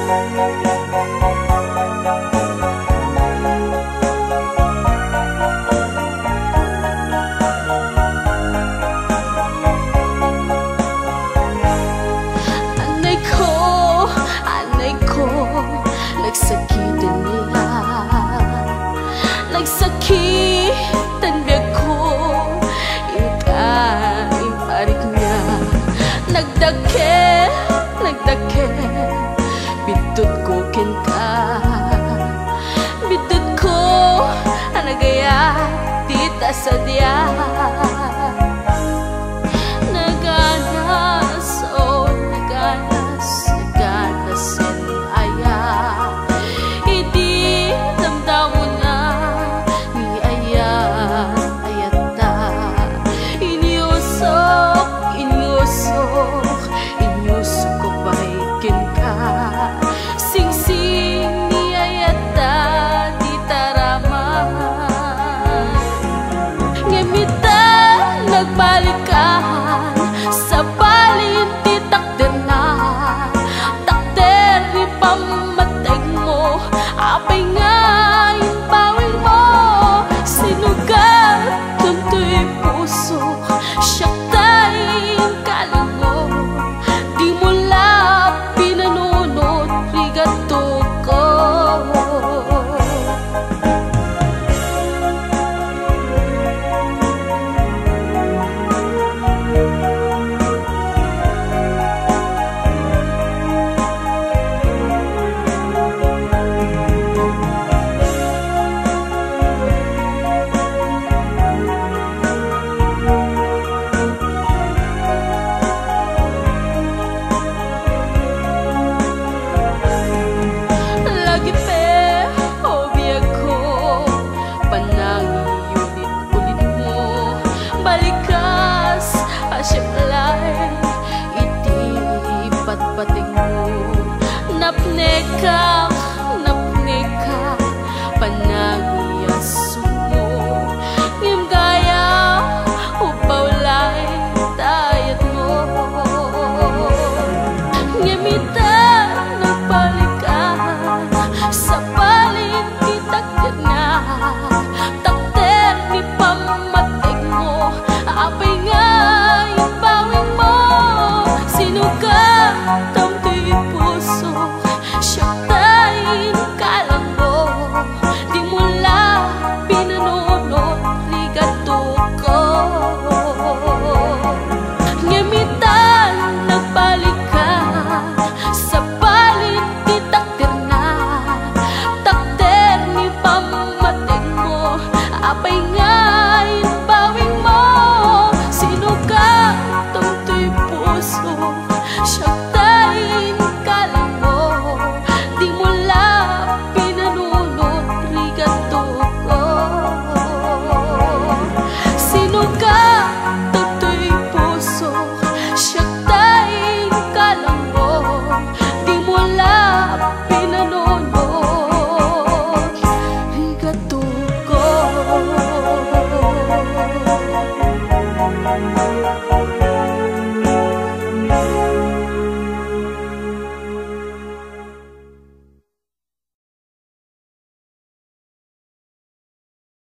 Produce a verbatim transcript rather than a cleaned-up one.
Anay ko, anay ko, nagsakiten ni a. Nagsakiten biagko, inka, inparik niya. Nagdakkel, nagdakkel, biddutko kenka. Biddutko a nagayat dita sadiak. Naganas, oh, naganas, naganas sen aya. Idi damdamona ni ayat, ayatta. Inyusok, inyusok, inyusok ko pay kenka. Singsing ni ayatta dita raman. Ngem ita nagbalikan, sabalin ti takderna. Takder ni pammategmo, apay nga imbawilmo? Sinugatmo toy pusok, siak tay inkalangmo. Dimo la pinanunot, rigatko. Lagi pay, o biagko, panangiulit-ulitmo, balikas a siak lay iti patpategmo. Napnekak, napnekak, panangiasukmo. Ngem gayam, ubbaw lay dayatmo. Ngem ita nagbalikan, sabalin ti takderna. Takder ni pammategmo, apay nga imbawilmo? Sinugatmo toy pusok, siak tay inkalangmo.